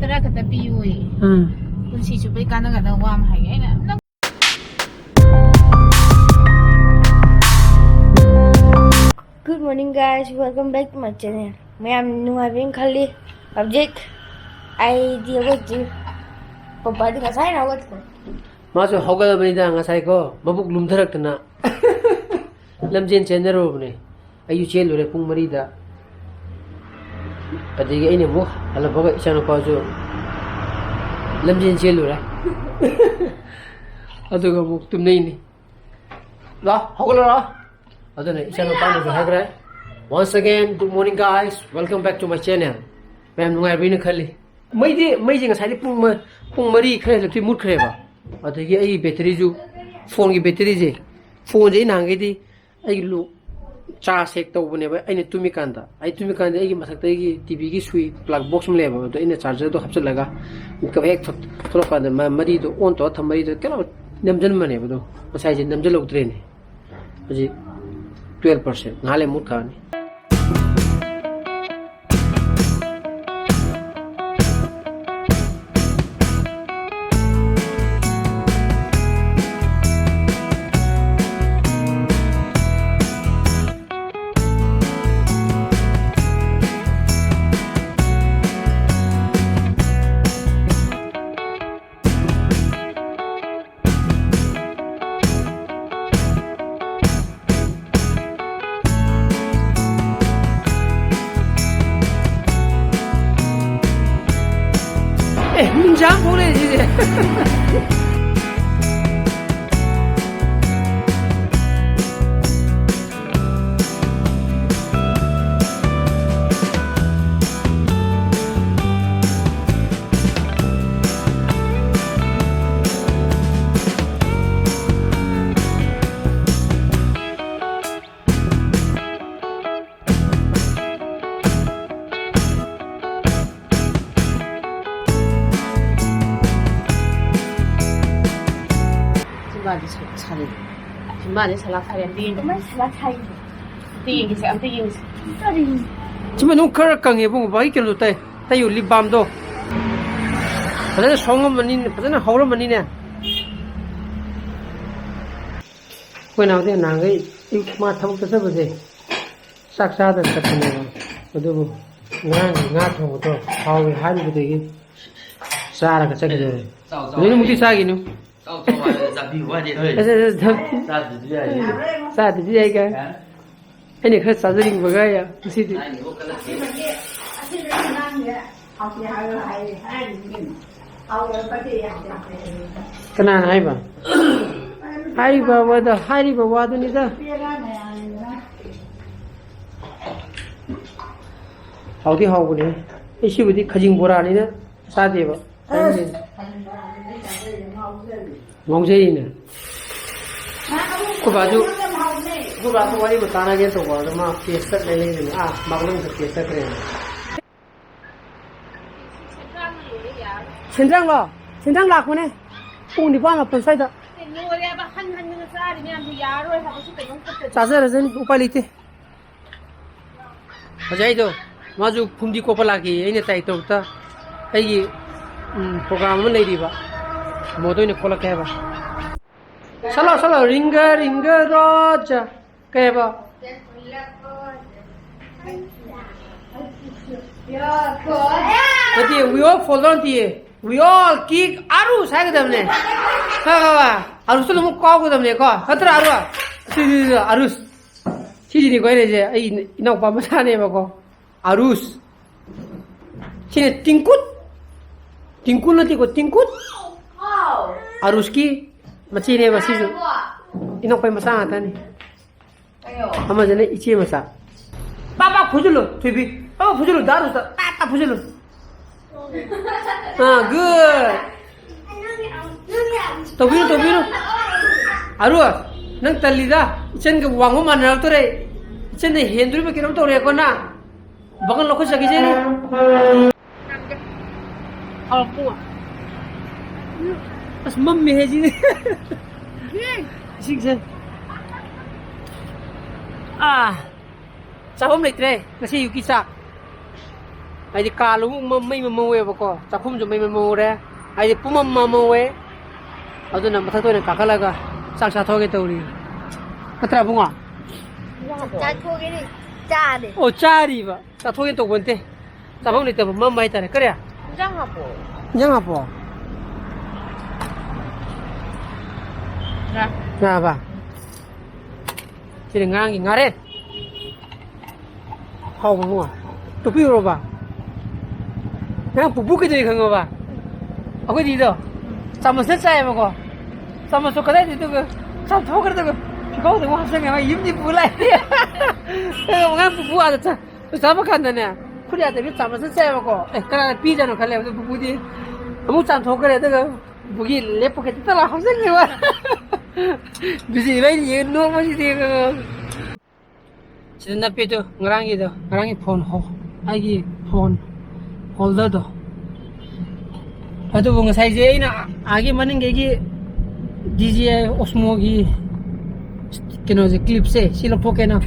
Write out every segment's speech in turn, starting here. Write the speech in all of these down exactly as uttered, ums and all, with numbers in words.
ꯇꯔꯥ ꯈꯛꯇ ꯄꯤꯌꯨꯌꯦ꯫ ꯎꯝ꯫ ꯄꯨꯟꯁꯤ ꯆꯨꯞꯄꯩ ꯀꯥꯟꯅꯒꯗꯕ ꯋꯥ ꯑꯃ ꯍꯥꯏꯒꯦ꯫ ꯑꯩꯅ, "ꯅꯪ" Good morning, guys. Welcome back to my channel. ꯃꯌꯥꯝ ꯅꯨꯡꯉꯥꯏꯕꯤꯅ ꯈꯜꯂꯤ꯫ ꯍꯧꯖꯤꯛ ꯑꯩꯗꯤ ꯍꯧꯒꯠꯇ꯭ꯔꯤ꯫ ꯄꯄꯥꯗꯤ ꯉꯁꯥꯏꯅ ꯍꯧꯒꯠꯈ꯭ꯔꯦ꯫ ꯃꯥꯁꯨ ꯍꯧꯒꯠꯂꯕꯅꯤꯗ ꯉꯁꯥꯏꯀꯣ, ꯃꯕꯨꯛ ꯂꯨꯝꯊꯔꯛꯇꯅ ꯂꯝꯖꯦꯟ ꯆꯦꯟꯅꯔꯨꯕꯅꯦ꯫ ꯑꯩꯁꯨ ꯆꯦꯜꯂꯨꯔꯦ ꯄꯨꯡ ꯃꯔꯤꯗ꯫ ꯑꯗꯒꯤ ꯑꯩꯅ ꯑꯃꯨꯛ ꯍꯜꯂꯛꯄꯒ ꯏꯆꯥꯅꯨꯄꯥꯁꯨ ꯂꯝꯖꯦꯟ ꯆꯦꯜꯂꯨꯔꯦ꯫ ꯑꯗꯨꯒ ꯑꯃꯨꯛ ꯇꯨꯝꯅꯩꯅꯤ꯫ ꯂꯥ, ꯍꯧꯒꯠꯂꯣ, ꯂꯥ꯫ ꯑꯗꯨꯅ ꯏꯆꯥꯅꯨꯄꯥꯅꯁꯨ ꯍꯥꯏꯈ꯭ꯔꯦ꯫ Once again, good morning, guys. Welcome back to my channel. ꯃꯌꯥꯝ ꯅꯨꯡꯉꯥꯏꯕ꯭ꯔꯤꯅ ꯈꯜꯂꯤ꯫ ꯃꯩꯗꯤ, ꯃꯩꯁꯦ ꯉꯁꯥꯏꯗꯤ ꯄꯨꯡ ꯃ-, ꯄꯨꯡ ꯃꯔꯤ ꯈꯔ ꯍꯦꯜꯂꯛꯇꯤ ꯃꯨꯠꯈ꯭ꯔꯦꯕ꯫ ꯑꯗꯒꯤ ꯑꯩꯒꯤ ꯕꯦꯇꯔꯤꯁꯨ, ꯐꯣꯟꯒꯤ ꯕꯦꯇꯔꯤꯁꯦ, ꯐꯣꯟꯁꯦ ꯑꯩ ꯅꯍꯥꯟꯈꯩꯗꯤ ꯑꯩꯒꯤ ꯂꯨ-, ꯆꯥꯔꯖ ꯍꯦꯛ ꯇꯧꯕꯅꯦꯕ ꯑꯩꯅ ꯇꯨꯝꯃꯤꯀꯥꯟꯗ꯫ ꯑꯩ ꯇꯨꯝꯃꯤꯀꯥꯟꯗ ꯑꯩꯒꯤ ꯃꯊꯛꯇ ꯑꯩꯒꯤ ꯇꯤ ꯚꯤꯒꯤ ꯁꯨꯏ ꯄ꯭ꯂꯛ ꯕꯣꯛꯁ ꯑꯃ ꯂꯩꯌꯦꯕ, ꯑꯗꯣ ꯑꯩꯅ ꯆꯥꯔꯖꯔꯗꯣ ꯍꯥꯞꯆꯤꯜꯂꯒ ꯃꯤꯀꯞ ꯍꯦꯛ ꯊꯣꯛ-, ꯊꯣꯛꯂꯛꯄ ꯀꯥꯟꯗ ꯃ-, ꯃꯔꯤꯗꯣ ꯑꯣꯟ ꯇꯧꯔ ꯊꯝ, ꯃꯔꯤꯗꯣ ꯀꯩꯅꯣ ꯅꯝꯁꯤꯟꯕꯅꯦꯕ, ꯑꯗꯣ ꯉꯁꯥꯏꯁꯦ ꯅꯝꯁꯤꯜꯍꯧꯗ꯭ꯔꯦꯅꯦ꯫ ꯍꯧꯖꯤꯛ twelve percent, ꯉꯥꯏꯍꯥꯛ ꯂꯩ ꯃꯨꯠꯈ꯭ꯔꯅꯤ꯫ ꯑꯦ, ꯃꯤꯡꯁꯥꯡ ꯐꯥꯎ ꯂꯩ ꯁꯤꯁꯦ꯫ ꯆꯤꯝꯕꯥꯜꯗꯤ ꯁ-, ꯁꯥꯔꯤ꯫ ꯆꯤꯝꯕꯥꯜꯗꯤ ꯁꯂꯥꯛ ꯁꯥꯔꯤ꯫ ꯑꯝꯇ ꯌꯦꯡꯒꯦ꯫ ꯀꯃꯥꯏꯅ ꯁꯂꯥꯛ ꯁꯥꯔꯤꯅꯣ? ꯑꯝꯇ ꯌꯦꯡꯁꯤ, ꯑꯝꯇ ꯌꯦꯡꯁꯤ꯫ ꯀꯔꯤ? ꯆꯤꯝꯕꯥꯜ ꯅꯨꯡ ꯈꯔ ꯀꯪꯉꯦ ꯏꯕꯨꯡꯉꯣ꯫ ꯚꯥꯏ, ꯀꯩꯅꯣ ꯇꯩ-, ꯇꯩꯌꯨ, ꯂꯤꯞ ꯕꯥꯝꯗꯣ꯫ ꯐꯖꯅ ꯁꯣꯡꯉꯝꯃꯅꯤꯅꯦ, ꯐꯖꯅ ꯍꯧꯔꯝꯃꯅꯤꯅꯦ꯫ ꯑꯩꯈꯣꯏ ꯅꯥꯎꯗꯤ ꯅꯍꯥꯟꯈꯩ ꯑꯌꯨꯛ ꯃꯥ ꯊꯕꯛ ꯆꯠꯆꯕꯁꯦ ꯆꯥꯛ ꯆꯥꯗꯅ ꯆꯠꯄꯅꯦꯕ꯫ ꯑꯗꯨꯕꯨ ꯉꯔꯥꯡꯒꯤ ꯉꯥ ꯊꯣꯡꯕꯗꯣ ꯍꯥꯎꯋꯦ ꯍꯥꯏꯔꯨꯕꯗꯒꯤ ꯆꯥꯔꯒ ꯆꯠꯈꯤꯗꯣꯔꯦ꯫ ꯆꯥꯎ, ꯆꯥꯎ꯫ ꯂꯣꯏꯅꯃꯛꯇꯤ ꯆꯥꯈꯤꯅꯨ꯫ ꯆꯥꯎ, ꯆꯥꯎ ꯍꯥꯏꯔꯒ ꯆꯥꯕꯤꯌꯨ ꯍꯥꯏꯗꯤ꯫ ꯑꯁ, ꯑꯁ, ꯑꯁ꯫ ꯆꯥꯗ꯭ꯔꯁꯨ ꯌꯥꯏꯌꯦ꯫ ꯆꯥꯗ꯭ꯔꯁꯨ ꯌꯥꯏ ꯀꯥꯏ꯫ ꯌꯥꯔꯦ꯫ ꯑꯩꯅ ꯈꯔ ꯆꯥꯖꯅꯤꯡꯕꯒ ꯌꯥ-, ꯉꯁꯤꯗꯤ꯫ ꯍꯥꯏꯅꯤꯡꯕ ꯈꯜꯂꯛꯇꯦ꯫ ꯀꯅꯥꯅ ꯍꯥꯏꯕ? ꯍꯥꯏꯔꯤꯕ ꯋꯥꯗꯣ, ꯍꯥꯏꯔꯤꯕ ꯋꯥꯗꯨꯅꯤꯗ꯫ ꯍꯥꯎꯗꯤ ꯍꯥꯎꯕꯅꯦ꯫ ꯑꯩ ꯁꯤꯕꯨꯗꯤ ꯈꯖꯤꯡ ꯕꯣꯔꯥꯅꯤꯅ ꯆꯥꯗꯦꯕ꯫ ꯉꯥꯎꯖꯩꯅꯦ꯫ ꯑꯩꯈꯣꯏ ꯕꯥꯁꯨ, ꯑꯩꯈꯣꯏ ꯕꯥꯁꯨ ꯋꯥꯔꯤ ꯑꯃ ꯇꯥꯟꯅꯒꯦ ꯇꯧꯕ, ꯑꯗꯣ ꯃꯥ ꯄꯦꯁ ꯆꯠꯂꯦ ꯂꯩꯕꯅꯤ꯫ ꯑꯥ, ꯃꯥꯛꯂꯪꯗ ꯄꯦꯁ ꯆꯠꯈ꯭ꯔꯦ꯫ ꯁꯦꯟꯗ꯭ꯔꯥꯡꯂꯣ? ꯁꯦꯟꯗ꯭ꯔꯥꯡ ꯂꯥꯛꯄꯅꯦ꯫ ꯄꯨꯡ ꯅꯤꯄꯥꯟ ꯃꯥꯄꯟ ꯁ꯭ꯋꯥꯏꯗ꯫ ꯂꯣꯏꯔꯦꯕ, ꯍꯟ ꯍꯟꯗꯅ ꯆꯥꯔꯤ ꯃꯌꯥꯝꯗꯣ ꯌꯥꯔꯔꯣꯏ ꯍꯥꯏꯕꯁꯨ ꯀꯩꯅꯣꯝ ꯈꯛꯇ꯫ ꯆꯥꯖꯔꯖꯅꯤ, ꯎꯄꯥꯏ ꯂꯩꯇꯦ꯫ ꯍꯧꯖꯤꯛ ꯑꯩꯗꯣ, ꯃꯥꯁꯨ ꯐꯨꯝꯗꯤ ꯀꯣꯞꯄ ꯂꯥꯛꯈꯤ꯫ ꯑꯩꯅ ꯇꯥꯏꯇꯣꯞꯇ ꯑꯩꯒꯤ, ꯎꯝ, ꯄ꯭ꯔꯣꯒ꯭ꯔꯥꯝ ꯑꯃ ꯂꯩꯔꯤꯕ, ꯃꯣꯗ ꯑꯣꯏꯅ ꯀꯣꯠꯂꯛꯀꯦ ꯍꯥꯏꯕ꯫ ꯁꯂꯣ, ꯁꯂꯣ, ꯔꯤꯡꯒ, ꯔꯤꯡꯒ, ꯔꯣꯖꯥ꯫ ꯀꯩ ꯍꯥꯏꯕ? ꯅꯠꯇꯦ, we all fall down ꯅꯠꯇꯤꯌꯦ꯫ We all kick ꯑꯔꯨꯁ ꯍꯥꯏꯒꯗꯕꯅꯦ꯫ ꯈꯪꯉꯕ? ꯑꯔꯨꯁꯇꯨ ꯑꯗꯨꯝ ꯀꯥꯎꯒꯗꯕꯅꯦꯀꯣ꯫ ꯅꯠꯇ꯭ꯔꯥ, ꯑꯔꯨ? ꯁꯤ, ꯁꯤ, ꯁꯤ, ꯑꯔꯨꯁ꯫ ꯁꯤꯁꯤꯅꯤꯀꯣ ꯑꯩꯅ ꯍꯥꯏꯁꯦ, ꯑꯩ ꯏꯅꯥꯎꯄꯥ ꯃꯆꯥꯅꯦꯕꯀꯣ꯫ ꯑꯔꯨꯁ꯫ ꯁꯤꯅ ꯇꯤꯡꯀꯨꯠ꯫ ꯇꯤꯡꯀꯨꯠ ꯅꯠꯇꯦꯀꯣ, ꯇꯤꯡꯀꯨꯠ꯫ ꯑꯔꯨꯁꯀꯤ ꯃꯆꯦꯅꯦꯕ ꯁꯤꯁꯨ꯫ ꯏꯅꯥꯎꯄꯥꯒꯤ ꯃꯆꯥ ꯉꯥꯛꯇꯅꯤ꯫ ꯑꯃꯁꯤꯅ ꯏꯆꯦ ꯃꯆꯥ꯫ ꯄꯥ ꯄꯥ ꯐꯨꯖꯤꯜꯂꯨ, ꯊꯣꯏꯕꯤ꯫ ꯄꯥ ꯄꯥ ꯐꯨꯖꯤꯜꯂꯨ, ꯗꯥ ꯑꯔꯨꯁꯇ ꯄꯥ ꯄꯥ ꯐꯨꯖꯤꯜꯂꯨ꯫ ꯑꯥ, good. ꯇꯧꯕꯤꯔꯣ, ꯇꯧꯕꯤꯔꯣ꯫ ꯑꯔꯨ, ꯅꯪ ꯇꯜꯂꯤꯗ꯫ ꯏꯆꯟꯒ ꯋꯥꯡꯕ ꯃꯥꯟꯅꯔꯛꯇꯣꯔꯦ꯫ ꯏꯆꯟꯅ ꯍꯦꯟꯗꯣꯔꯤꯕ ꯀꯩꯅꯣꯝ ꯇꯧꯔꯦꯀꯣ ꯅꯪ꯫ ꯕꯒꯜ ꯂꯧꯈꯠꯆꯈꯤꯁꯦ꯫ ꯍꯥꯎꯔꯛꯄ꯫ ꯑꯁ, ꯃꯝꯃꯦꯍꯦ ꯁꯤꯗꯤ꯫ ꯏꯁꯤꯡꯁꯦ꯫ ꯑꯥ, ꯆꯥꯐꯝ ꯂꯩꯇ꯭ꯔꯦ ꯉꯁꯤ ꯑꯌꯨꯛꯀꯤ ꯆꯥꯛ꯫ ꯍꯥꯏꯗꯤ ꯀꯥ ꯂꯧꯕꯨꯛ ꯃ-, ꯃꯩ ꯃꯝꯍꯧꯋꯦꯕꯀꯣ, ꯆꯥꯛꯈꯨꯝꯁꯨ ꯃꯩ ꯃꯝꯍꯧꯔꯦ, ꯍꯥꯏꯗꯤ ꯄꯨꯝꯃꯝ ꯃꯝꯍꯧꯋꯦ꯫ ꯑꯗꯨꯅ ꯃꯊꯛꯇ ꯑꯣꯏꯅ ꯀꯥꯈꯠꯂꯒ ꯆꯥꯛ ꯆꯥꯊꯣꯛꯑꯒꯦ ꯇꯧꯔꯤ꯫ ꯅꯠꯇ꯭ꯔꯥ ꯏꯕꯨꯡꯉꯣ? ꯆꯥꯊꯣꯛꯑꯒꯦꯅꯦ, ꯆꯥꯔꯦ꯫ ꯑꯣ, ꯆꯥꯔꯤꯕ꯫ ꯆꯥꯊꯣꯛꯑꯒꯦ ꯇꯧꯕ ꯅꯠꯇꯦ꯫ ꯆꯥꯐꯝ ꯂꯩꯇꯕ ꯃꯝꯕ ꯍꯥꯏꯇꯥꯔꯦ꯫ ꯀꯔꯤ? ꯏꯟꯖꯥꯡ ꯍꯥꯞꯄꯣ꯫ ꯏꯟꯖꯥꯡ ꯍꯥꯞꯄꯣ? ꯉꯥ꯫ ꯉꯥꯕ? ꯁꯤꯗꯤ ꯉꯔꯥꯡꯒꯤ ꯉꯥꯔꯦ꯫ ꯍꯥꯎꯕ꯭ꯔꯣ? ꯇꯨꯞꯄꯤꯔꯣꯕ? ꯅꯪ ꯄꯨꯄꯨ ꯀꯩꯗꯧꯏ ꯈꯪꯉꯕ? ꯑꯩꯈꯣꯏꯗꯤꯗꯣ ꯆꯥꯃꯁꯅ ꯆꯥꯏꯌꯦꯕꯀꯣ꯫ ꯆꯥꯃꯁꯇꯣ ꯀꯗꯥꯏꯗꯩ ꯑꯗꯨꯒ ꯆꯥꯝꯊꯣꯛꯈ꯭ꯔꯦ, ꯑꯗꯨꯒ ꯐꯤꯈꯥꯎꯗ ꯑꯃꯨꯛ ꯍꯥꯞꯆꯤꯟꯈ꯭ꯔꯦ꯫ ꯃꯥ ꯌꯨꯝꯗꯤ ꯄꯨ ꯂꯥꯛꯑꯦ꯫ ꯑꯗꯨꯒ ꯑꯉꯥꯡ ꯄꯨꯄꯨ ꯑꯥꯗ ꯆꯥ-, ꯆꯥꯕ ꯀꯥꯟꯗꯅꯦ, ꯈꯨꯠ ꯌꯥꯗꯕꯤ ꯆꯥꯃꯁꯅ ꯆꯥꯏꯌꯦꯕꯀꯣ꯫ ꯑꯦ, ꯀꯅꯥꯅ ꯄꯤꯖꯥꯠꯅꯣ ꯈꯜꯂꯦꯕ꯫ ꯑꯗꯨ ꯄꯨꯄꯨꯗꯤ ꯑꯃꯨꯛ ꯆꯥꯝꯊꯣꯛꯈ꯭ꯔꯦ, ꯑꯗꯨꯒ ꯄꯨꯄꯨꯒꯤ ꯂꯦꯞ ꯄꯣꯀꯦꯠꯇ ꯇꯧꯔ ꯍꯥꯞꯆꯤꯟꯈ꯭ꯔꯦꯕ꯫ ꯕꯤꯖꯤ ꯏꯕꯥꯅꯤ ꯌꯦꯡꯉ ꯅꯣꯛꯄꯁꯤꯗꯤ꯫ ꯁꯤꯗ ꯅꯞꯄꯦꯗꯣ, ꯉꯔꯥꯡꯒꯤꯗꯣ, ꯉꯔꯥꯡꯒꯤ ꯐꯣꯟ ꯍꯣ-, ꯑꯩꯒꯤ ꯐꯣꯟ ꯍꯣꯜꯗꯔꯗꯣ꯫ ꯑꯗꯨꯕꯨ ꯉꯁꯥꯏꯁꯦ ꯑꯩꯅ ꯑꯥꯒꯤ ꯃꯅꯤꯡꯗꯒꯤ ꯗꯤ ꯖꯦ ꯑꯥꯏ ꯑꯣꯁꯃꯣꯒꯤ ꯀꯩꯅꯣꯁꯦ, ꯀ꯭ꯂꯤꯞꯁꯦ ꯁꯤ ꯂꯧꯊꯣꯛꯀꯦꯅ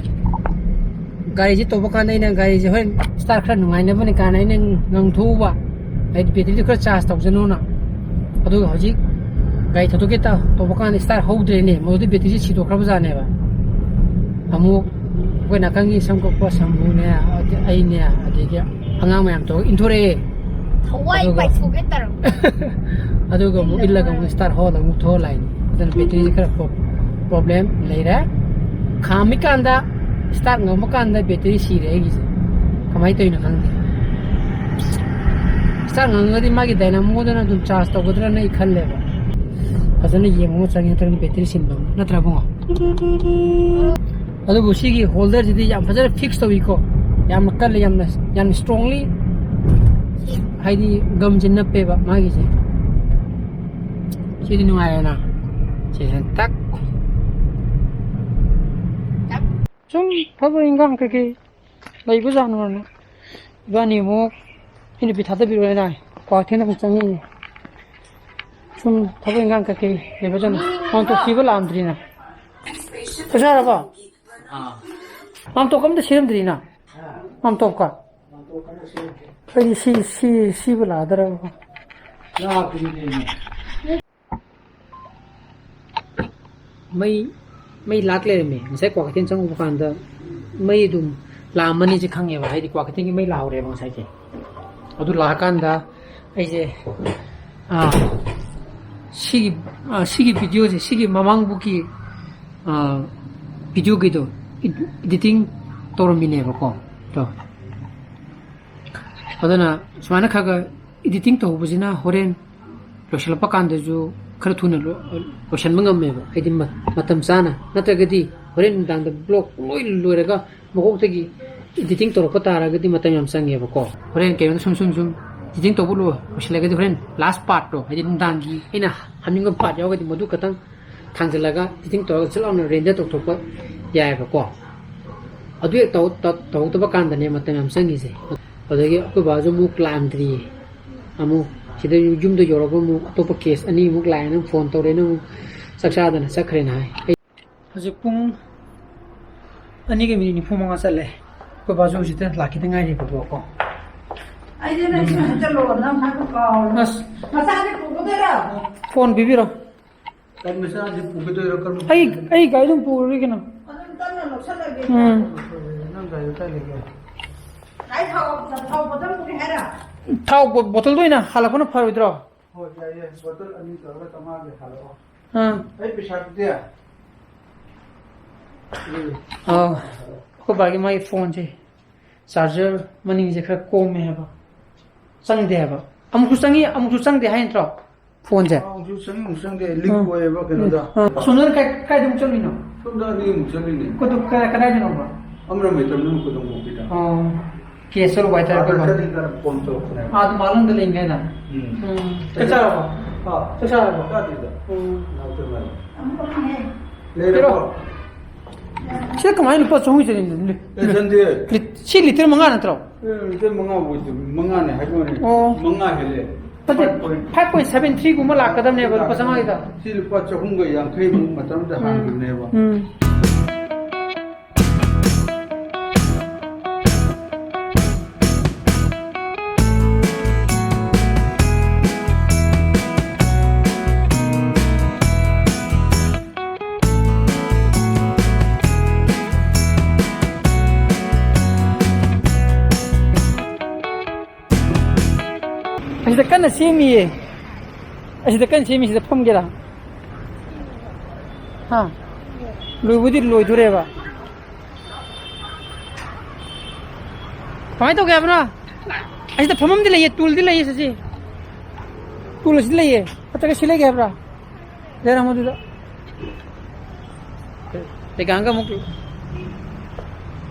ꯒꯥꯔꯤꯁꯦ ꯇꯧꯕ ꯀꯥꯟꯗ, ꯑꯩꯅ ꯒꯥꯔꯤꯁꯦ ꯍꯣꯔꯦꯟ ꯁ꯭ꯇꯥꯔꯠ ꯈꯔ ꯅꯨꯡꯉꯥꯏꯅꯕꯅꯤ ꯀꯥꯏꯅ ꯑꯩꯅ ꯉꯪꯊꯣꯛꯎꯕ, ꯍꯥꯏꯗꯤ ꯕꯦꯇ꯭ꯔꯤꯗꯣ ꯈꯔ ꯆꯥꯔꯖ ꯇꯧꯖꯅꯣꯅ꯫ ꯑꯗꯨꯒ ꯍꯧꯖꯤꯛ ꯒꯥꯔꯤ ꯊꯧꯗꯣꯛꯀꯦ ꯇ-, ꯇꯧꯕ ꯀꯥꯟꯗ ꯁ꯭ꯇꯥꯔꯠ ꯍꯧꯗ꯭ꯔꯦꯅꯦ, ꯃꯗꯨꯗꯤ ꯕꯦꯇ꯭ꯔꯤꯁꯦ ꯁꯤꯗꯣꯛꯈ꯭ꯔꯕ ꯖꯥꯠꯅꯦꯕ꯫ ꯑꯃꯨꯛ ꯑꯩꯈꯣꯏ ꯅꯥꯀꯟꯒꯤ ꯁꯝ ꯀꯛꯄ ꯁꯝꯕꯨꯅꯦ, ꯑꯗꯩ ꯑꯩꯅꯦ, ꯑꯗꯒꯤ ꯑꯉꯥꯡ ꯃꯌꯥꯝ ꯇꯧꯔꯒ ꯏꯟꯊꯣꯔꯛꯑꯦ꯫ ꯊꯋꯥꯏ ꯑꯗꯨꯒ ꯄꯥꯏꯊꯣꯛꯀꯦ ꯇꯧꯔꯝꯃꯦ꯫ ꯑꯗꯨꯒ ꯑꯃꯨꯛ ꯏꯜꯂꯒ ꯑꯃꯨꯛ ꯁ꯭ꯇꯥꯔꯠ ꯍꯣꯜꯂꯒ ꯑꯃꯨꯛ ꯊꯣꯛꯍꯜꯂꯛꯏꯅꯦ꯫ ꯑꯗꯨꯅ ꯕꯦꯇ꯭ꯔꯤꯁꯦ ꯈꯔ ꯄ꯭ꯔꯣ-, ꯄ꯭ꯔꯣꯕ꯭ꯂꯦꯝ ꯂꯩꯔꯦ꯫ ꯈꯥꯝꯃꯤꯀꯥꯟꯗ ꯁ꯭ꯇꯥꯔꯠ ꯉꯝꯕ ꯀꯥꯟꯗ ꯕꯦꯇ꯭ꯔꯤ ꯁꯤꯔꯦ ꯑꯩꯒꯤꯁꯦ꯫ ꯀꯃꯥꯏꯅ ꯇꯧꯔꯤꯅꯣ ꯈꯪꯗꯦ꯫ ꯁ꯭ꯇꯥꯔꯠ ꯉꯝꯃꯒꯗꯤ ꯃꯥꯒꯤ ꯗꯥꯏꯅꯥꯃꯣꯗꯨꯅ ꯑꯗꯨꯝ ꯆꯥꯔꯖ ꯇꯧꯒꯗ꯭ꯔꯅ ꯑꯩ ꯈꯜꯂꯦꯕ꯫ ꯐꯖꯅ ꯌꯦꯡꯉꯒ ꯆꯪꯉꯦ, ꯅꯠꯇ꯭ꯔꯒꯅ ꯕꯦꯇ꯭ꯔꯤ ꯁꯤꯟꯕ ꯑꯃ, ꯅꯠꯇ꯭ꯔꯥ ꯏꯕꯨꯡꯉꯣ? ꯑꯗꯨꯕꯨ ꯁꯤꯒꯤ ꯍꯣꯜꯗꯔꯁꯤꯗꯤ ꯌꯥꯝ ꯐꯖꯅ ꯐꯤꯛꯁ ꯇꯧꯏꯀꯣ꯫ ꯌꯥꯝꯅ ꯀꯜꯂꯤ, ꯌꯥꯝꯅ, ꯌꯥꯝꯅ ꯏꯁꯇ꯭ꯔꯣꯡꯂꯤ, ꯍꯥꯏꯗꯤ ꯒꯝꯁꯦ ꯅꯞꯄꯦꯕ ꯃꯥꯒꯤꯁꯦ꯫ ꯁꯤꯗꯤ ꯅꯨꯡꯉꯥꯏꯔꯦꯅ꯫ ꯁꯤꯁꯤꯅ ꯇꯛ꯫ ꯁꯨꯝ ꯊꯕꯛ ꯏꯟꯈꯥꯡ ꯀꯩꯀꯩ ꯂꯩꯕꯖꯥꯠꯅꯣꯅ ꯏꯕꯥꯅꯤ ꯑꯃꯨꯛ, ꯑꯩ ꯅꯨꯄꯤ ꯊꯥꯗꯕꯤꯔꯣꯏꯅ ꯀ꯭ꯋꯥꯀꯩꯊꯦꯜꯗ ꯑꯃꯨꯛ ꯆꯪꯉꯛꯏꯅꯦ꯫ ꯁꯨꯝ ꯊꯕꯛ ꯏꯟꯈꯥꯡ ꯀꯩꯀꯩ ꯂꯩꯕꯖꯥꯠꯅꯣ꯫ ꯃꯥꯝꯇꯣꯞ ꯊꯤꯕ ꯂꯥꯛꯑꯝꯗ꯭ꯔꯤꯅ꯫ ꯆꯥꯛ ꯆꯥꯔꯕꯣ? ꯑꯥ꯫ ꯃꯥꯝꯇꯣꯞꯀ ꯑꯝꯇ ꯁꯤꯔꯝꯗ꯭ꯔꯤꯅ꯫ ꯃꯥꯝꯇꯣꯞꯀ꯫ ꯑꯩꯗꯤ ꯁꯤ, ꯁꯤ, ꯁꯤꯕꯨ ꯂꯥꯛꯑꯗ꯭ꯔꯕ? ꯂꯥꯛꯄꯅꯤꯅꯦ꯫ ꯃꯩ, ꯃꯩ ꯂꯥꯛ ꯂꯩꯔꯝꯃꯦ꯫ ꯉꯁꯥꯏ ꯀ꯭ꯋꯥꯀꯩꯊꯦꯜ ꯆꯪꯉꯨꯕ ꯀꯥꯟꯗ ꯃꯩ ꯑꯗꯨꯝ ꯂꯥꯛꯑꯝꯃꯅꯤꯁꯦ ꯈꯪꯉꯦꯕ, ꯍꯥꯏꯗꯤ ꯀ꯭ꯋꯥꯀꯩꯊꯦꯜꯒꯤ ꯃꯩ ꯂꯥꯛꯍꯧꯔꯦꯕ ꯉꯁꯥꯏꯁꯦ꯫ ꯑꯗꯨ ꯂꯥꯛꯑꯀꯥꯟꯗ ꯑꯩꯁꯦ, ꯑꯥ, ꯁꯤꯒꯤ, ꯑꯥ, ꯁꯤꯒꯤ videoꯁꯦ, ꯁꯤꯒꯤ ꯃꯃꯥꯡꯕꯨꯛꯀꯤ, ꯑꯥ, videoꯒꯤꯗꯣ ꯏꯗꯤꯇꯤꯡ ꯇꯧꯔꯝꯃꯤꯅꯦꯕꯀꯣ꯫ ꯑꯗꯣ ꯑꯗꯨꯅ ꯁꯨꯃꯥꯏꯅ ꯈꯔ ꯈꯔ ꯏꯗꯤꯇꯤꯡ ꯇꯧꯍꯧꯕꯁꯤꯅ ꯍꯣꯔꯦꯟ ꯂꯣꯏꯁꯤꯜꯂꯛꯄ ꯀꯥꯟꯗꯁꯨ ꯈꯔ ꯊꯨꯅ ꯂꯣ-, ꯂꯣꯏꯁꯤꯟꯕ ꯉꯝꯃꯦꯕ, ꯍꯥꯏꯗꯤ ꯃ-, ꯃꯇꯝ ꯆꯥꯅ꯫ ꯅꯠꯇ꯭ꯔꯒꯗꯤ ꯍꯣꯔꯦꯟ ꯅꯨꯡꯗꯥꯡꯗ ꯕ꯭ꯂꯣꯛ ꯂꯣꯏ ꯂꯣꯏꯔꯒ ꯃꯀꯣꯛꯇꯒꯤ ꯏꯗꯤꯇꯤꯡ ꯇꯧꯔꯛꯄ ꯇꯥꯔꯒꯗꯤ ꯃꯇꯝ ꯌꯥꯝ ꯆꯪꯉꯦꯕꯀꯣ꯫ ꯍꯣꯔꯦꯟ ꯀꯩꯅꯣꯗ ꯁꯨꯝ, ꯁꯨꯝ, ꯁꯨꯝ ꯏꯗꯤꯇꯤꯡ ꯇꯧꯕ ꯂꯣꯏ-, ꯂꯣꯏꯁꯤꯜꯂꯒꯗꯤ ꯍꯣꯔꯦꯟ ꯂꯥꯁ ꯄꯥꯔꯠꯇꯣ, ꯍꯥꯏꯗꯤ ꯅꯨꯡꯗꯥꯡꯒꯤ ꯑꯩꯅ ꯍꯥꯞꯅꯤꯡꯕ ꯄꯥꯔꯠ ꯌꯥꯎꯔꯒꯗꯤ ꯃꯗꯨ ꯈꯛꯇꯪ ꯊꯥꯡꯖꯤꯜꯂꯒ ꯏꯗꯤꯇꯤꯡ ꯇꯧꯔꯒ ꯆꯠ ꯂꯥꯎꯅ ꯔꯦꯟꯗꯔ ꯇꯧꯊꯣꯛꯄ ꯌꯥꯏꯑꯕꯀꯣ꯫ ꯑꯗꯨ ꯍꯦꯛ ꯇꯧ-, ꯇꯧ-, ꯇꯧꯍꯧꯗꯕ ꯀꯥꯟꯗꯅꯦ ꯃꯇꯝ ꯌꯥꯝ ꯆꯪꯉꯤꯁꯦ꯫ ꯑꯗꯒꯤ ꯑꯩꯈꯣꯏ ꯕꯥꯁꯨ ꯑꯃꯨꯛ ꯂꯥꯛꯑꯝꯗ꯭ꯔꯤꯌꯦ꯫ ꯑꯃꯨꯛ ꯁꯤꯗ ꯌꯨꯝꯗ ꯌꯧꯔꯒ ꯑꯃꯨꯛ ꯑꯇꯣꯞꯄ ꯀꯦꯁ ꯑꯅꯤꯃꯨꯛ ꯂꯥꯛꯑꯦꯅ ꯑꯃꯨꯛ ꯐꯣꯟ ꯇꯧꯔꯦꯅ ꯑꯃꯨꯛ ꯆꯥꯛ ꯆꯥꯗꯅ ꯆꯠꯈ꯭ꯔꯦꯅ ꯍꯥꯏ꯫ ꯍꯧꯖꯤꯛ ꯄꯨꯡ ꯑꯅꯤꯒ ꯃꯤꯅꯤꯠ ꯅꯤꯐꯨ ꯃꯉꯥ ꯆꯠꯂꯦ꯫ ꯑꯩꯈꯣꯏ ꯕꯥꯁꯨ ꯍꯧꯖꯤꯛꯇ ꯂꯥꯛꯈꯤꯗ ꯉꯥꯏꯔꯤꯕꯀꯣ꯫ ꯑꯩꯗꯤ ꯅꯪ ꯁꯤ ꯍꯥꯏꯖꯜꯂꯣ, ꯅꯪ ꯍꯥꯏꯕ ꯀꯥꯎꯔꯦ꯫ ꯑꯁ꯫ ꯃꯆꯥꯁꯦ ꯄꯨꯒꯗꯣꯏꯔꯣ? ꯐꯣꯟ ꯄꯤꯕꯤꯔꯣ꯫ ꯀꯔꯤ ꯃꯆꯥꯁꯦ ꯄꯨꯒꯗꯣꯏꯔꯣ? ꯀꯔꯝꯕ ꯑꯩ, ꯑꯩ ꯒꯥꯔꯤ ꯑꯗꯨꯝ ꯄꯨꯔꯒꯦ ꯀꯩꯅꯣ꯫ ꯑꯗꯨꯝ ꯇꯞꯅ ꯂꯧꯁꯜꯂꯒꯦ꯫ ꯎꯝ꯫ ꯅꯪ ꯒꯥꯔꯤ ꯀꯥꯏ ꯂꯩꯒꯦ? ꯒꯥꯔꯤ ꯊꯥꯎ, ꯊꯥꯎ ꯕꯣꯇꯜ ꯄꯨꯒꯦ ꯍꯥꯏꯔꯣ? ꯊꯥꯎ ꯕꯣ-, ꯕꯣꯇꯜꯗꯣ ꯑꯣꯏꯅ ꯍꯜꯂꯛꯄꯅ ꯐꯔꯣꯏꯗ꯭ꯔꯣ? ꯍꯣꯏ, ꯌꯥꯏꯌꯦ꯫ ꯕꯣꯇꯜ ꯑꯅꯤ ꯇꯧꯔꯒ ꯆꯥꯝꯃꯉꯥꯒꯤ ꯍꯜꯂꯛꯑꯣ꯫ ꯑꯥ꯫ ꯑꯩ ꯄꯩꯁꯥꯗꯨꯗꯤ? ꯑꯥ꯫ ꯑꯩꯈꯣꯏ ꯕꯥꯒꯤ ꯃꯥꯒꯤ ꯐꯣꯟꯁꯦ ꯆꯥꯔꯖꯔ ꯃꯅꯤꯡꯁꯦ ꯈꯔ ꯀꯣꯝꯃꯦ ꯍꯥꯏꯕ꯫ ꯆꯪꯗꯦ ꯍꯥꯏꯕ꯫ ꯑꯃꯨꯛꯁꯨ ꯆꯪꯉꯤ, ꯑꯃꯨꯛꯁꯨ ꯆꯪꯗꯦ ꯍꯥꯏ ꯅꯠꯇ꯭ꯔꯣ? ꯐꯣꯟꯁꯦ꯫ ꯑꯃꯨꯛꯁꯨ ꯆꯪꯉꯤ, ꯑꯃꯨꯛꯁꯨ ꯆꯪꯗꯦ꯫ ꯂꯤꯛ ꯑꯥ꯫ ꯑꯣꯏꯌꯦꯕ ꯀꯩꯅꯣꯗ꯫ ꯑꯥ꯫ ꯑꯁꯣꯝꯗꯅ ꯀꯥꯏ-, ꯀꯥꯏꯗ ꯑꯃꯨꯛ ꯆꯠꯂꯤꯅꯣ? ꯁꯣꯝꯗ ꯑꯅꯤ ꯑꯃꯨꯛ ꯆꯠꯂꯤꯅꯦ꯫ ꯀꯗꯣ-, ꯀ-, ꯀꯗꯥꯏꯗꯅꯣꯕ? ꯑꯃꯔꯥꯝ ꯃꯩꯇꯝꯗ ꯑꯃꯨꯛ ꯀꯣꯗꯣꯡꯕꯣꯛꯄꯤꯗ꯫ ꯑꯣ꯫ ꯀꯦꯁ ꯆꯠꯂꯨꯕ ꯍꯥꯏꯇꯥꯔꯦ ꯑꯥꯗ ꯑꯩꯈꯣꯏ ꯕꯥ꯫ ꯆꯠꯂꯤ ꯀꯥꯟꯗ ꯐꯣꯟ ꯇꯧꯔꯛꯄꯅꯦꯕ꯫ ꯑꯥ, ꯑꯗꯨ ꯃꯥꯂꯪꯗ ꯂꯩꯔꯤꯉꯩꯗ꯫ ꯎꯝ꯫ ꯎꯝ꯫ ꯆꯥꯛ ꯆꯥꯔꯕꯣ? ꯑꯥ꯫ ꯆꯥꯛ ꯆꯥꯔꯕꯣ? ꯆꯥꯗ꯭ꯔꯤꯗ꯫ ꯎꯝ꯫ ꯂꯥꯛꯇ ꯉꯥꯏꯔꯤ꯫ ꯄꯤꯔꯣ꯫ ꯂꯩꯔꯕꯣ? ꯁꯤꯗ ꯀꯃꯥꯏꯅ ꯂꯨꯄꯥ ꯆꯍꯨꯝ ꯆꯅꯤ? ꯂꯤ-, ꯂꯤ-, ꯂꯤꯠ-, ꯁꯤ ꯂꯤꯇꯔ ꯃꯉꯥ ꯅꯠꯇ꯭ꯔꯣ? ꯑꯦ, ꯂꯤꯇꯔ ꯃꯉꯥ ꯑꯣꯏꯗꯦ, ꯃꯉꯥꯅꯦ ꯍꯥꯏꯕ ꯋꯥꯅꯤ꯫ ꯑꯣ꯫ ꯃꯉꯥ ꯍꯦꯜꯂꯦ꯫ ꯅꯠꯇꯦ, five point five point seven three ꯒꯨꯝꯕ ꯂꯥꯛꯀꯗꯕꯅꯦꯕ ꯂꯨꯄꯥ ꯆꯥꯝꯃꯉꯥꯒꯤꯗ꯫ ꯁꯤ ꯂꯨꯄꯥ ꯆꯍꯨꯝꯒ ꯌꯥꯡꯈꯩꯃꯨꯛ ꯃꯇꯝꯗ ꯎꯝ꯫ ꯍꯥꯟꯈꯤꯕꯅꯦꯕ꯫ ꯎꯝ꯫ ꯑꯁꯤꯗ ꯀꯟꯅ ꯁꯦꯝꯃꯤꯌꯦ꯫ ꯑꯁꯤꯗ ꯀꯟꯅ ꯁꯦꯝꯃꯤ, ꯁꯤꯗ ꯐꯝꯒꯦꯔꯥ? ꯍꯥ? ꯂꯣꯏꯕꯨꯗꯤ ꯂꯣꯏꯗꯣꯔꯦꯕ꯫ ꯀꯃꯥꯏꯅ ꯇꯧꯒꯦ ꯍꯥꯏꯕꯅꯣ? ꯑꯁꯤꯗ ꯐꯝꯐꯝꯗꯤ ꯂꯩꯌꯦ, ꯇꯨꯜꯗꯤ ꯂꯩꯌꯦ, ꯁꯤꯁꯦ꯫ ꯇꯨꯜ ꯑꯁꯤ ꯂꯩꯌꯦ꯫ ꯅꯠꯇ꯭ꯔꯒ ꯁꯤ ꯂꯩꯒꯦ ꯍꯥꯏꯕ꯭ꯔꯥ? ꯂꯩꯔꯝꯃꯣ ꯑꯗꯨꯗ꯫ ꯔꯦꯒꯥꯟꯒ ꯑꯃꯨꯛ,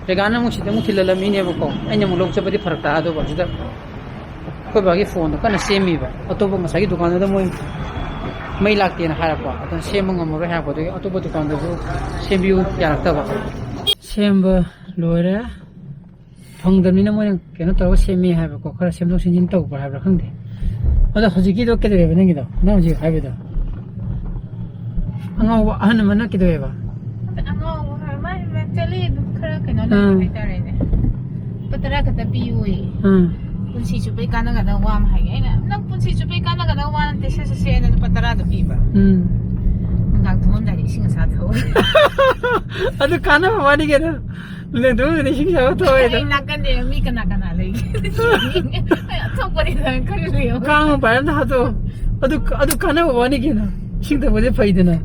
ꯔꯦꯒꯥꯟꯅ ꯑꯃꯨꯛ ꯁꯤꯗ ꯑꯃꯨꯛ ꯊꯤꯜꯍꯜꯂꯝꯃꯤꯅꯦꯕꯀꯣ꯫ ꯑꯩꯅ ꯑꯃꯨꯛ ꯂꯧ ꯆꯠꯄꯗꯤ ꯐꯔꯛ ꯇꯥꯗꯧꯕ꯫ ꯁꯤꯗ ꯑꯩꯈꯣꯏ ꯕꯥꯒꯤ ꯐꯣꯟꯗꯣ ꯀꯟꯅ ꯁꯦꯝꯃꯤꯕ꯫ ꯑꯇꯣꯞꯄ ꯉꯁꯥꯏꯒꯤ ꯗꯨꯀꯥꯟꯗꯨꯗ ꯃꯣꯏ ꯃꯩ ꯂꯥꯛꯇꯦꯅ ꯍꯥꯏꯔꯛꯄ꯫ ꯑꯗꯨꯅ ꯁꯦꯝꯕ ꯉꯝꯃꯔꯣꯏ ꯍꯥꯏꯔꯛꯄ꯫ ꯑꯗꯨꯒꯤ ꯑꯇꯣꯞꯄ ꯗꯨꯀꯥꯟꯗꯁꯨ ꯁꯦꯝꯕꯤꯌꯨ ꯌꯥꯔꯛꯇꯕ꯫ ꯁꯦꯝꯕ ꯂꯣꯏꯔꯦ꯫ ꯐꯪꯗꯕꯅꯤꯅ ꯃꯣꯏꯅ ꯀꯩꯅꯣ ꯇꯧꯔꯒ ꯁꯦꯝꯃꯦ ꯍꯥꯏꯕꯀꯣ, ꯈꯔ ꯁꯦꯝꯗꯣꯛ ꯁꯦꯝꯖꯤꯟ ꯇꯧꯕ꯭ꯔꯥ ꯍꯥꯏꯕ꯭ꯔꯥ ꯈꯪꯗꯦ꯫ ꯑꯗꯣ ꯍꯧꯖꯤꯛꯀꯤꯗꯣ ꯀꯩꯗꯧꯋꯦꯕ ꯅꯪꯒꯤꯗꯣ, ꯅꯪ ꯍꯧꯖꯤꯛ ꯍꯥꯏꯕꯗꯣ? ꯑꯉꯥꯎꯕ ꯑꯍꯟ ꯑꯃꯅ ꯀꯩꯗꯧꯋꯦꯕ? ꯑꯉꯥꯎꯕ ꯍꯥꯏ-, ꯃꯥ actually ꯑꯗꯨꯝ ꯈꯔ ꯀꯩꯅꯣ ꯂꯩꯕ ꯑꯥ꯫ ꯍꯥꯏꯇꯥꯔꯦꯅꯦ꯫ ꯂꯨꯄꯥ ꯇꯔꯥ ꯈꯛꯇ ꯄꯤꯌꯨꯌꯦ꯫ ꯑꯥ꯫ ꯄꯨꯟꯁꯤ ꯆꯨꯞꯄꯩ ꯀꯥꯟꯅꯒꯗꯕ ꯋꯥ ꯑꯃ ꯍꯥꯏꯒꯦ꯫ ꯑꯩꯅ, "ꯅꯪ ꯄꯨꯟꯁꯤ ꯆꯨꯞꯄꯩ ꯀꯥꯟꯅꯒꯗꯕ ꯋꯥ ꯅꯠꯇꯦ, ꯁꯦ, ꯁꯦ, ꯁꯦ," ꯍꯥꯏꯅ ꯂꯨꯄꯥ ꯇꯔꯥꯗꯣ ꯄꯤꯕ꯫ ꯎꯝ꯫ ꯅꯨꯡꯗꯥꯡ ꯇꯨꯝꯃꯝꯗꯥꯏꯗ ꯏꯁꯤꯡ ꯑꯁꯥ ꯊꯛꯎ꯫ ꯑꯗꯨ ꯀꯥꯟꯅꯕ ꯋꯥꯅꯤ ꯀꯩꯅꯣ꯫ ꯅꯨꯡꯗꯥꯡ ꯇꯨꯝꯃꯝꯗꯥꯏꯗ ꯏꯁꯤꯡ ꯑꯁꯥꯕ ꯊꯛꯑꯣ ꯍꯥꯏꯗꯣ꯫ ꯑꯩ ꯅꯥꯀꯟꯗ ꯃꯤ ꯀꯅꯥ ꯀꯅꯥ ꯂꯩꯒꯦ? ꯑꯊꯣꯛꯄꯅꯤ ꯅꯪ ꯈꯜꯂꯨ ꯌꯦꯡꯉꯣ꯫ ꯀꯥꯡ ꯃꯄꯥꯟ ꯑꯝꯗ ꯍꯥꯠꯇꯣꯛꯑꯣ꯫ ꯑꯗꯨ, ꯑꯗꯨ ꯀꯥꯟꯅꯕ ꯋꯥꯅꯤ ꯀꯩꯅꯣ꯫ ꯏꯁꯤꯡ ꯊꯛꯄꯁꯦ ꯐꯩꯗꯅ꯫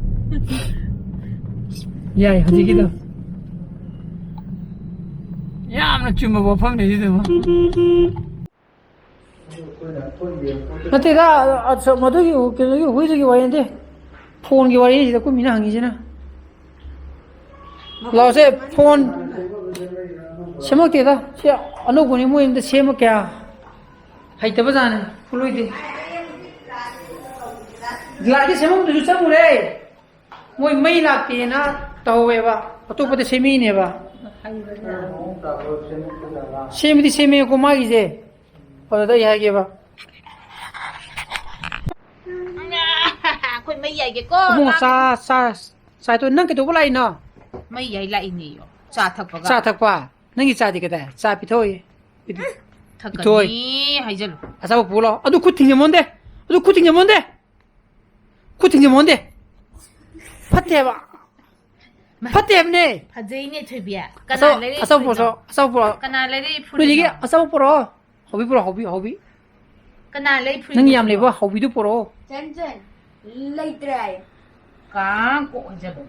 ꯌꯥꯏ, ꯍꯧꯖꯤꯛꯀꯤꯗꯣ꯫ ꯌꯥꯝꯅ ꯆꯨꯝꯕ ꯋꯥꯐꯝꯅꯤ ꯁꯤꯗꯕꯨ꯫ ꯅꯠꯇꯦꯗ, ꯑ, ꯃꯗꯨꯒꯤ ꯀꯩꯅꯣꯒꯤ ꯍꯨꯏꯗꯨꯒꯤ ꯋꯥꯔꯤ ꯅꯠꯇꯦ꯫ ꯐꯣꯟꯒꯤ ꯋꯥꯔꯤꯅꯤ ꯁꯤꯗ ꯑꯩꯈꯣꯏ ꯃꯤꯅ ꯍꯪꯉꯤꯁꯤꯅ꯫ ꯂꯥꯎꯁꯦ, ꯐꯣꯟ ꯁꯦꯝꯃꯛꯇꯦꯗ꯫ ꯁꯤ ꯑꯅꯧꯕꯅꯤ, ꯃꯣꯏ ꯑꯝꯇ ꯁꯦꯝꯕ ꯀꯌꯥ ꯍꯩꯇꯕꯖꯥꯠꯅꯤ, ꯈꯨꯠꯂꯣꯏꯗꯦ꯫ ꯒ꯭ꯂꯥꯁꯀꯤ ꯁꯦꯝꯐꯝꯗꯨꯁꯨ ꯆꯪꯉꯨꯔꯦ꯫ ꯃꯣꯏ ꯃꯩ ꯂꯥꯛꯇꯦꯅ ꯇꯧꯍꯧꯋꯦꯕ, ꯑꯇꯣꯞꯄꯗ ꯁꯦꯝꯃꯤꯅꯦꯕ꯫ ꯁꯦꯝꯕꯗꯤ ꯁꯦꯝꯃꯦꯀꯣ ꯃꯥꯒꯤꯁꯦ꯫ ꯑꯗꯨꯗ ꯑꯩ ꯍꯥꯏꯒꯦꯕ꯫ ꯑꯩꯈꯣꯏ ꯃꯩ ꯌꯥꯏꯒꯦꯀꯣ꯫ ꯏꯕꯨꯡꯉꯣ, ꯆꯥ, ꯆꯥ, ꯆꯥ ꯇꯣ-, ꯅꯪ ꯀꯩꯗꯧꯕ ꯂꯥꯛꯏꯅꯣ? ꯃꯩ ꯌꯥꯏ ꯂꯥꯛꯏꯅꯦꯌꯣ꯫ ꯆꯥ ꯊꯛꯄꯒ꯫ ꯆꯥ ꯊꯛꯄ? ꯅꯪꯒꯤ ꯆꯥꯗꯤ ꯀꯗꯥꯏ? ꯆꯥ ꯄꯤꯊꯣꯛꯑꯣꯌꯦ꯫ ꯄꯤꯊꯣꯛꯑꯣꯏ꯫ ꯊꯛꯀꯅꯤ ꯍꯥꯏꯖꯜꯂꯨ꯫ ꯑꯆꯥꯄꯣꯠ ꯄꯨꯔꯣ ꯂꯥꯛꯑꯣ꯫ ꯑꯗꯨ ꯈꯨꯠ ꯊꯤꯡꯖꯃꯣꯟꯗꯦ꯫ ꯑꯗꯨ ꯈꯨꯠ ꯊꯤꯡꯖꯃꯣꯟꯗꯦ꯫ ꯈꯨꯠ ꯊꯤꯡꯖꯃꯣꯟꯗꯦ꯫ ꯐꯠꯇꯦ ꯍꯥꯏꯕ꯫ ꯃꯥ-, ꯐꯠꯇꯦ ꯍꯥꯏꯕꯅꯦ꯫ ꯐꯖꯩꯅꯦ ꯊꯣꯏꯕꯤ꯫ ꯀꯅꯥ ꯑꯆꯥꯄꯣꯠ, ꯂꯩꯔꯛꯏ ꯑꯆꯥꯄꯣꯠ ꯐꯨꯔꯤꯠꯅꯣ? ꯄꯨꯔꯛꯑꯣ, ꯑꯆꯥꯄꯣꯠ ꯄꯨꯔꯛꯑꯣ꯫ ꯀꯅꯥ ꯂꯩꯔꯛꯏ ꯅꯣꯏꯗꯒꯤ ꯐꯨꯔꯤꯠꯅꯣ? ꯑꯆꯥꯄꯣꯠ ꯄꯨꯔꯛꯑꯣ꯫ ꯍꯥꯎꯕꯤ ꯄꯨꯔꯛꯑꯣ, ꯍꯥꯎꯕꯤ, ꯍꯥꯎꯕꯤ꯫ ꯀꯅꯥ ꯂꯩ ꯐꯨꯔꯤꯠ ꯅꯪ ꯌꯥꯝ ꯂꯩꯕ? ꯂꯩꯕ ꯍꯧꯕꯤꯗꯨ ꯄꯨꯔꯛꯑꯣ꯫ ꯆꯟꯆꯟ, ꯂꯩꯇ꯭ꯔꯦ ꯍꯥꯏꯌꯦ꯫ ꯀꯥꯡ ꯀꯣꯛ ꯍꯥꯏꯖꯕ꯫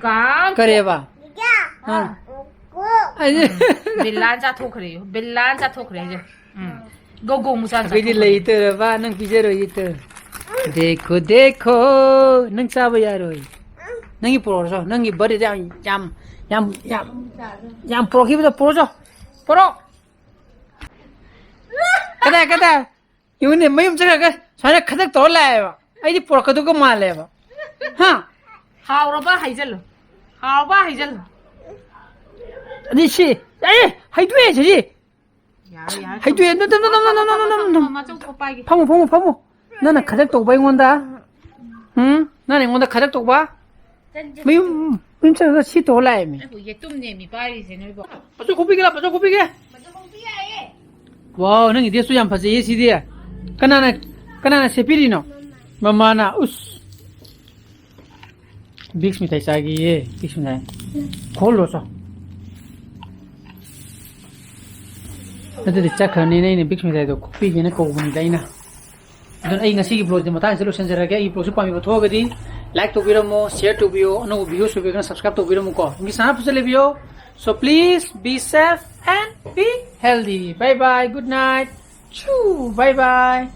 ꯀꯥꯡ ꯀꯣꯛ꯫ ꯀꯔꯤꯕ? ꯑꯥ꯫ ꯑꯩ- ꯕꯤꯜꯂꯥꯟ ꯆꯥꯊꯣꯛꯈ꯭ꯔꯦ꯫ ꯕꯤꯜꯂꯥꯟ ꯆꯥꯊꯣꯛꯈ꯭ꯔꯦ ꯍꯥꯏꯁꯦ꯫ ꯎꯝ꯫ ꯒꯧꯒꯧ ꯃꯆꯥ ꯑꯩꯈꯣꯏꯗꯤ ꯆꯥꯊꯣꯛꯈ꯭ꯔꯦ꯫ ꯂꯩꯇꯔꯕ ꯅꯪ ꯄꯤꯖꯔꯣꯏ ꯏꯇ꯫ ꯗꯦꯈꯣ ꯗꯦꯈꯣ, ꯅꯪ ꯆꯥꯕ ꯌꯥꯔꯣꯏ꯫ ꯅꯪꯒꯤ ꯄꯨꯔꯛꯑꯣ, ꯅꯪꯒꯤ ꯕꯥꯔꯗꯦꯗ ꯌꯥꯝ ꯌꯥꯝ ꯌꯥꯝ ꯌꯥꯝ ꯌꯥꯝ ꯄꯨꯔꯛꯈꯤꯕꯗꯣ ꯄꯨꯔꯛꯑꯣ꯫ ꯄꯨꯔꯛꯑꯣ꯫ ꯀꯗꯥꯏ ꯀꯗꯥꯏ? ꯌꯦꯡꯉꯨꯅꯦ, ꯃꯌꯨꯝ ꯆꯠꯈ꯭ꯔꯒ ꯁꯨꯃꯥꯏꯅ ꯈꯗꯛ ꯇꯧꯔ ꯂꯥꯛꯑꯦꯕ꯫ ꯑꯩꯗꯤ ꯄꯨꯔꯛꯀꯗꯧꯒ ꯃꯥꯜꯂꯦꯕ꯫ ꯍꯥ? ꯍꯥꯎꯔꯕ ꯍꯥꯏꯖꯜꯂꯨ꯫ ꯍꯥꯎꯕ ꯍꯥꯏꯖꯜꯂꯨ꯫ ꯑꯗꯨ ꯁꯤ, ꯑꯦ, ꯍꯩꯗꯣꯛꯑꯦ ꯁꯤꯗꯤ꯫ ꯌꯥꯔꯦ, ꯌꯥꯔꯦ꯫ ꯍꯩꯗꯣꯛꯑꯦ, ꯅꯣ, ꯅꯣ, ꯅꯣ, ꯅꯣ, ꯅꯣ, ꯅꯣ, ꯅꯣ, ꯅꯣ, ꯅꯣ, ꯅꯣ꯫ ꯃꯆꯧ ꯊꯣꯛꯄꯥꯏꯒꯦ꯫ ꯐꯝꯃꯨ, ꯐꯝꯃꯨ, ꯐꯝꯃꯨ꯫ ꯅꯪꯅ ꯈꯗꯛ ꯇꯧꯕ ꯑꯩꯉꯣꯟꯗ? ꯎꯝ? ꯅꯪꯅ ꯑꯩꯉꯣꯟꯗ ꯈꯗꯛ ꯇꯧꯕ? ꯃꯌꯨꯝ, ꯃꯌꯨꯝ ꯆꯠꯂꯒ ꯁꯤ ꯇꯧꯔ ꯂꯥꯛꯑꯦꯃꯤ꯫ ꯑꯩꯕꯨ ꯌꯦꯇꯨꯝꯅꯦ ꯃꯤ ꯄꯥꯏꯔꯤꯁꯦ ꯅꯣꯏꯕꯣ꯫ ꯄꯆꯧ ꯈꯣꯛꯄꯤꯒꯦꯔꯥ, ꯄꯆꯧ ꯈꯣꯛꯄꯤꯒꯦ? ꯋꯥꯎ, ꯅꯪꯒꯤ ꯗ꯭ꯔꯦꯁꯇꯨ ꯌꯥꯝ ꯐꯖꯩꯌꯦ ꯁꯤꯗꯤ꯫ ꯀꯅꯥꯅ, ꯀꯅꯥꯅ ꯁꯦꯠꯄꯤꯔꯤꯅꯣ? ꯃꯃꯥꯅ, ꯎꯁ꯫ ꯕꯤꯛꯁ ꯃꯤꯊꯥꯏ ꯆꯥꯒꯦꯌꯦ, ꯕꯤꯛꯁ ꯃꯤꯊꯥꯏ꯫ ꯈꯣꯜꯂꯣ ꯆꯣ꯫ ꯑꯗꯨꯗꯤ ꯆꯠꯈ꯭ꯔꯅꯤꯅ ꯑꯩꯅ ꯕꯤꯛꯁ ꯃꯤꯊꯥꯏꯗꯣ ꯈꯣꯛꯄꯤꯒꯦꯅ ꯀꯧꯕꯅꯤꯗ ꯑꯩꯅ꯫ ꯑꯗꯨꯅ ꯑꯩ ꯉꯁꯤꯒꯤ vlogꯁꯦ ꯃꯇꯥꯡꯁꯤꯗ ꯂꯣꯏꯁꯤꯟꯖꯔꯒꯦ꯫ ꯑꯩꯒꯤ vlogꯁꯦ ꯄꯥꯝꯕꯤꯕ ꯊꯣꯛꯑꯒꯗꯤ like ꯇꯧꯕꯤꯔꯝꯃꯣ, share ꯇꯧꯕꯤꯌꯣ, ꯑꯅꯧꯕ videos ꯎꯕꯤꯔꯒꯅ subscribe ꯇꯧꯕꯤꯔꯝꯃꯨꯀꯣ꯫ ꯅꯪꯒꯤ ꯁꯥꯟꯅ ꯐꯖꯅ ꯂꯩꯕꯤꯌꯣ꯫ So please be safe and be healthy. Bye bye, good night. Choo, bye bye.